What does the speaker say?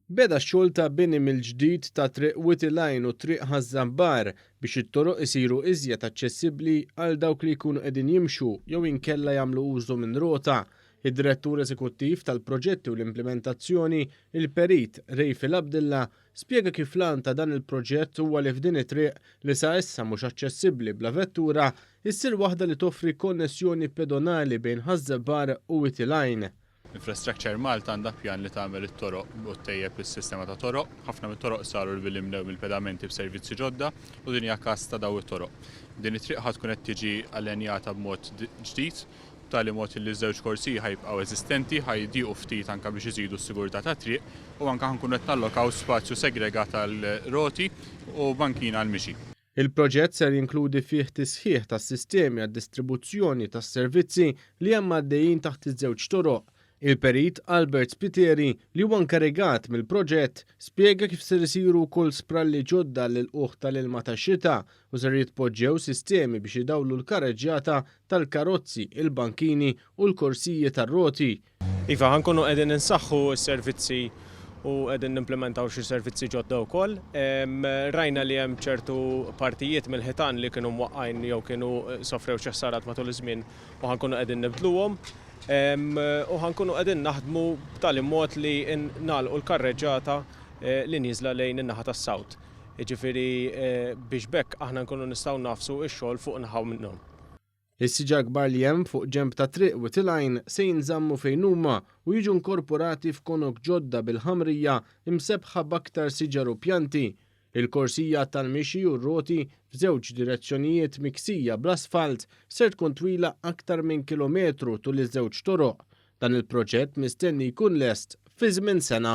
Beda x-xogħol ta' bini mill-ġdid ta' Triq Wied il-Għajn u Triq Ħaż-Żabbar biex it-toroq isiru iżjed aċċessibbli għal dawk li jkunu qegħdin jimxu jew inkella jagħmlu użu minn rota. Id-Direttur Eżekuttiv tal-Proġetti u l-Implimentazzjoni, il-Perit Rayfil Abdilla, spjega kif l-għan ta' dan il-proġett huwa li f'din it-triq li sa issa mhux aċċessibbli bla vettura, issir waħda li toffri konnessjoni pedonali bejn Ħaż-Żabbar u Wied il-Għajn. Infrastructure Malta għandha pjan li tagħmel it-toroq u ttejjeb is-sistema ta' toroq. Ħafna mit-toroq saru billi mlew mill-pedamenti b'servizzi ġodda u din hija każ ta' dawn it-toroq. Din it-triq ħa tkun qed tiġi allenjata b'mod ġdid b'tali mod li ż-żewġ korsiji ħa jibqgħu eżistenti, ħa jdiequ ftit anke biex iżidu s-sigurtà tat-triq u anke ħa nkunu qed nallokaw spazju segregat għal roti u bankina għall-mixi. Il-proġett ser jinkludi fih tisħiħ tas-sistemi għad-distribuzzjoni tas-servizzi li hemm għaddejjin taħt iż-żewġ toroq. Il-Perit Albert Spiteri, li huwa inkarigat mill-proġett, spjega kif ser isiru wkoll spralli ġodda għall-ilqugħ tal-ilma tax-xita u ser jitpoġġew sistemi biex idawlu l-kareġġjata tal-karozzi, il-bankini u l-korsiji tar-roti. Iva, ħa nkunu qegħdin insaħħu s-servizzi u qegħdin nimplimentaw xi servizzi ġodda wkoll. Rajna li hemm ċertu partijiet mill-ħitan li kienu mwaqqgħin jew kienu sofrew xi ħsarat matul iż-żmien u ħa nkunu qegħdin nibdluhom. U ħa nkunu qegħdin naħdmu b'tali mod li nagħlqu l-karreġġata li nieżla lejn in-naħa tas-South. Jiġifieri biex b'hekk aħna nkunu nistgħu nagħfsu x-xogħol fuq naħa minnhom. Is-siġar kbar li hemm fuq ġenb ta' Triq Wied il-Għajn se jinżammu fejn huma u jiġu inkorporati f'konok ġodda bil-ħamrija msebbħa b'aktar siġar u pjanti. Il-korsija tal-mixi u r-roti f'żewġ direzzjonijiet miksija bl-asfalt ser tkun twila aktar minn kilometru tul iż-żewġ toroq. Dan il-proġett mistenni jkun lest fi żmien sena.